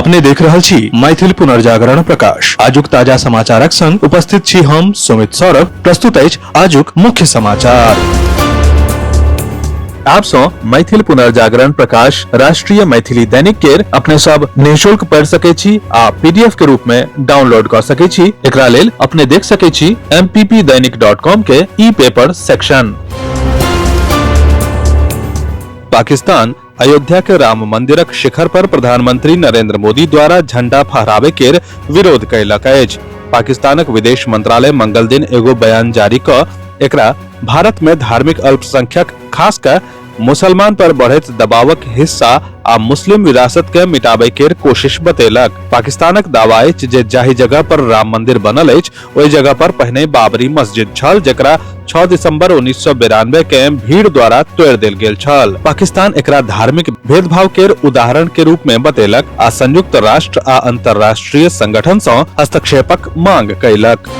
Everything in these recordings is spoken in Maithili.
अपने देख रहल छी मैथिल पुनर्जागरण प्रकाश। आजुक ताजा समाचारक संग उपस्थित छी हम सुमित सौरभ। प्रस्तुत अछि आजुक मुख्य समाचार। आप सौ मैथिल पुनर्जागरण प्रकाश राष्ट्रीय मैथिली दैनिक केर अपने सब निःशुल्क पढ़ सके छी आ पीडीएफ के रूप में डाउनलोड कर सके छी। एकरा लेल अपने देख सके छी mppdainik.com के ई पेपर सेक्शन। पाकिस्तान अयोध्या के राम मंदिरक शिखर पर प्रधानमंत्री नरेंद्र मोदी द्वारा झंडा फहरावे केर विरोध कयलक अछि। पाकिस्तानक विदेश मंत्रालय मंगल दिन एगो बयान जारी क एकरा भारत में धार्मिक अल्पसंख्यक खास क मुसलमान पर बढ़ैत दबावक हिस्सा आ मुस्लिम विरासत के मिटाबै केर कोशिश बतेलक। पाकिस्तानक दावा अछि जे जाहि जगह पर राम मंदिर बनल अछि ओहि जगह पर पहिने बाबरी मस्जिद छल, जकरा 6 दिसंबर 1992 के भीड़ द्वारा तोड़ देल गेल छल। पाकिस्तान एकरा धार्मिक भेदभाव केर उदाहरण के रूप में बतेलक आ संयुक्त राष्ट्र आ अंतर्राष्ट्रीय संगठन सँ हस्तक्षेपक मांग कयलक।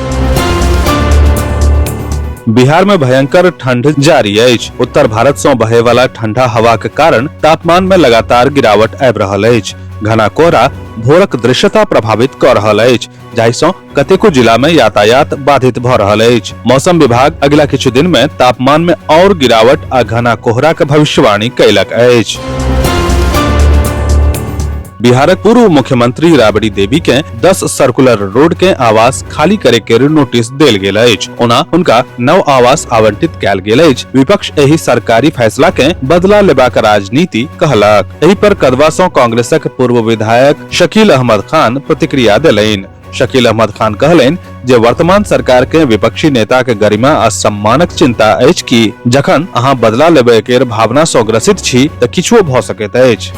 बिहार में भयंकर ठंड जारी अछि। उत्तर भारत सँ बहे वाला ठंडा हवा के कारण तापमान में लगातार गिरावट आबि रहल अछि। घना कोहरा भोरक दृश्यता प्रभावित क रहल अछि, जाहि सँ कतेको जिला में यातायात बाधित भ रहल अछि। मौसम विभाग अगिला किछु दिन में तापमान में और गिरावट आ घना कोहरा के भविष्यवाणी कयलक अछि। बिहारक पूर्व मुख्यमंत्री राबड़ी देवी के 10 सर्कुलर रोड के आवास खाली करे के नोटिस देल गेल अछि। ओना हुनका नव आवास आवंटित कयल गेल अछि। विपक्ष एहि सरकारी फैसला के बदला लेबाक राजनीति कहलक। एहि पर कदवा सँ कांग्रेसक पूर्व विधायक शकील अहमद खान प्रतिक्रिया देलनि। शकील अहमद खान कहलनि जे वर्तमान सरकार के विपक्षी नेता के गरिमा आ सम्मानक चिंता अछि कि जखन अहाँ बदला लेबय केर भावना सँ ग्रसित छी त किछुओ भ सकैत अछि।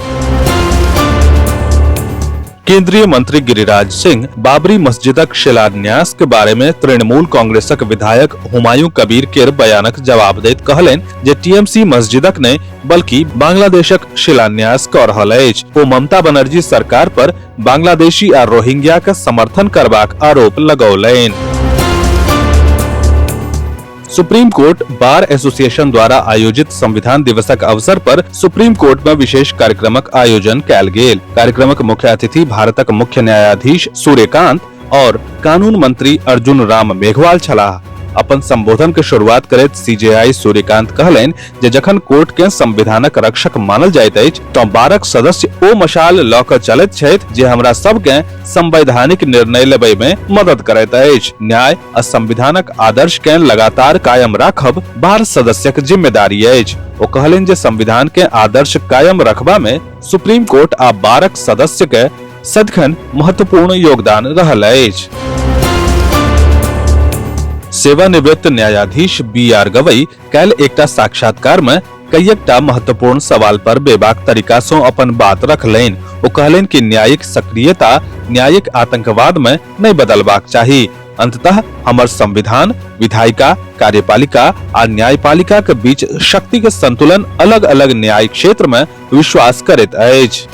केंद्रीय मंत्री गिरिराज सिंह बाबरी मस्जिदक शिलान्यास के बारे में तृणमूल कांग्रेसक विधायक हुमायूं कबीर केर बयानक जवाब दैत कहलनि जे टीएमसी मस्जिदक नहि बल्कि बांग्लादेशक शिलान्यास क रहल अछि। ओ ममता बनर्जी सरकार पर बांग्लादेशी आ रोहिंग्या के समर्थन करबाक आरोप लगौलनि। सुप्रीम कोर्ट बार एसोसिएशन द्वारा आयोजित संविधान दिवसक अवसर पर सुप्रीम कोर्ट में विशेष कार्यक्रमक आयोजन कयल गेल। कार्यक्रमक मुख्य अतिथि भारतक मुख्य न्यायाधीश सूर्यकांत और कानून मंत्री अर्जुन राम मेघवाल छलाह। अपन संबोधन के शुरुआत करैत सीजेआई सूर्यकांत कहलनि जे जखन कोर्ट के संविधानक रक्षक मानल जाइत अछि तँ बारक सदस्य ओ मशाल लऽ कऽ चलैत छथि जे हमरा सबके संवैधानिक निर्णय लेबै में मदद करैत अछि। न्याय आ संविधानक आदर्श के लगातार कायम राखब बार सदस्यक जिम्मेदारी अछि। ओ कहलनि जे संविधान के आदर्श कायम रखबा में सुप्रीम कोर्ट आ बारक सदस्य के सदिखन महत्वपूर्ण योगदान रहल अछि। सेवानिवृत्त न्यायाधीश बी आर गवई काल्हि एकटा साक्षात्कार में कईटा महत्वपूर्ण सवाल पर बेबाक तरीका सँ अपन बात रखलनि। ओ कहलनि कि न्यायिक सक्रियता न्यायिक आतंकवाद में नहि बदलबाक चाही। अंततः हमर संविधान विधायिका, कार्यपालिका आ न्यायपालिका के बीच शक्ति के संतुलन अलग अलग न्याय क्षेत्र में विश्वास करैत अछि।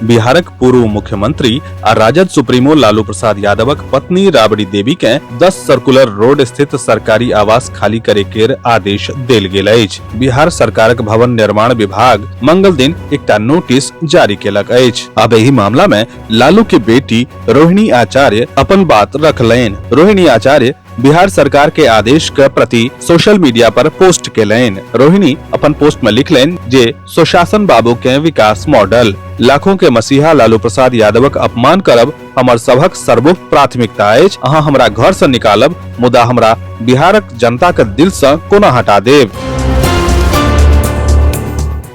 बिहारक पूर्व मुख्यमंत्री आ राजद सुप्रीमो लालू प्रसाद यादवक पत्नी राबड़ी देवी के 10 सर्कुलर रोड स्थित सरकारी आवास खाली करे केर आदेश देल गेल अछि। बिहार सरकारक भवन निर्माण विभाग मंगल दिन एकटा नोटिस जारी केलक अछि। अब एहि मामला में लालू के बेटी रोहिणी आचार्य अपन बात रखलनि। रोहिणी आचार्य बिहार सरकार के आदेश के प्रति सोशल मीडिया पर पोस्ट केलनि। रोहिणी अपन पोस्ट में लिखलनि जे सुशासन बाबू के विकास मॉडल लाखों के मसीहा लालू प्रसाद यादवक अपमान करब हमर सभक सर्वोच्च प्राथमिकता अछि। अहाँ हमरा घर से निकालब मुदा हमरा बिहारक जनता के दिल से कोना हटा देब।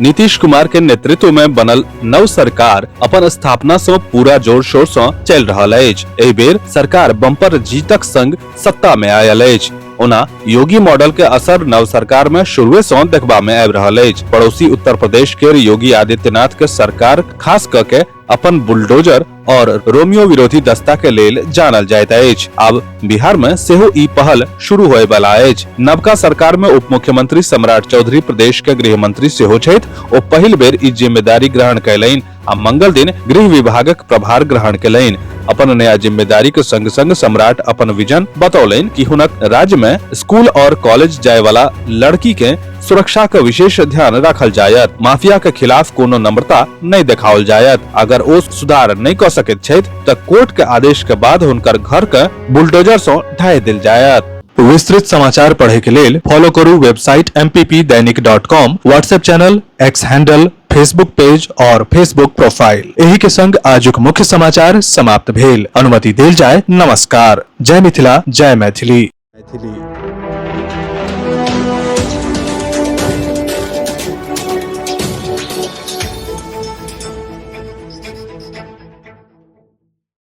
नीतीश कुमार के नेतृत्व में बनल नव सरकार अपन स्थापना से पूरा जोर शोर से चलि रहल अछि। एहि बेर सरकार बम्पर जीतक संग सत्ता में आयल अछि। ओना योगी मॉडल के असर नव सरकार में शुरुए से देखबा में आबि रहल अछि। पड़ोसी उत्तर प्रदेश के योगी आदित्यनाथ के सरकार खास क के अपन बुलडोजर और रोमियो विरोधी दस्ता के लेल जानल जाइत अछि। आब बिहार में सेहो ई पहल शुरू होए वाला अछि। नवका सरकार में उप मुख्यमंत्री सम्राट चौधरी प्रदेश के गृह मंत्री सेहो छथि। ओ पहिल बेर ई जिम्मेदारी ग्रहण कयलनि आ मंगल दिन गृह विभागक प्रभार ग्रहण केलनि। अपन नया जिम्मेदारी के संग संग सम्राट अपन विजन बतौलनि कि हुनक राज्य में स्कूल और कॉलेज जाय वाला लड़की के सुरक्षा के विशेष ध्यान राखल जायत। माफिया के खिलाफ कोनो नम्रता नहीं देखाओल जायत। अगर ओ सुधार नहीं क सकैत छथि त कोर्ट के आदेश के बाद हुनकर घर के बुलडोजर सं ढाहि देल जायत। विस्तृत समाचार पढ़े के लेल फॉलो करू website mppdainik.com, WhatsApp channel, X handle, Facebook page और फेसबुक प्रोफाइल। एही के संग आजुक मुख्य समाचार समाप्त भेल। अनुमति देल जाय। नमस्कार। जय मिथिला, जय मैथिली। मैथिली।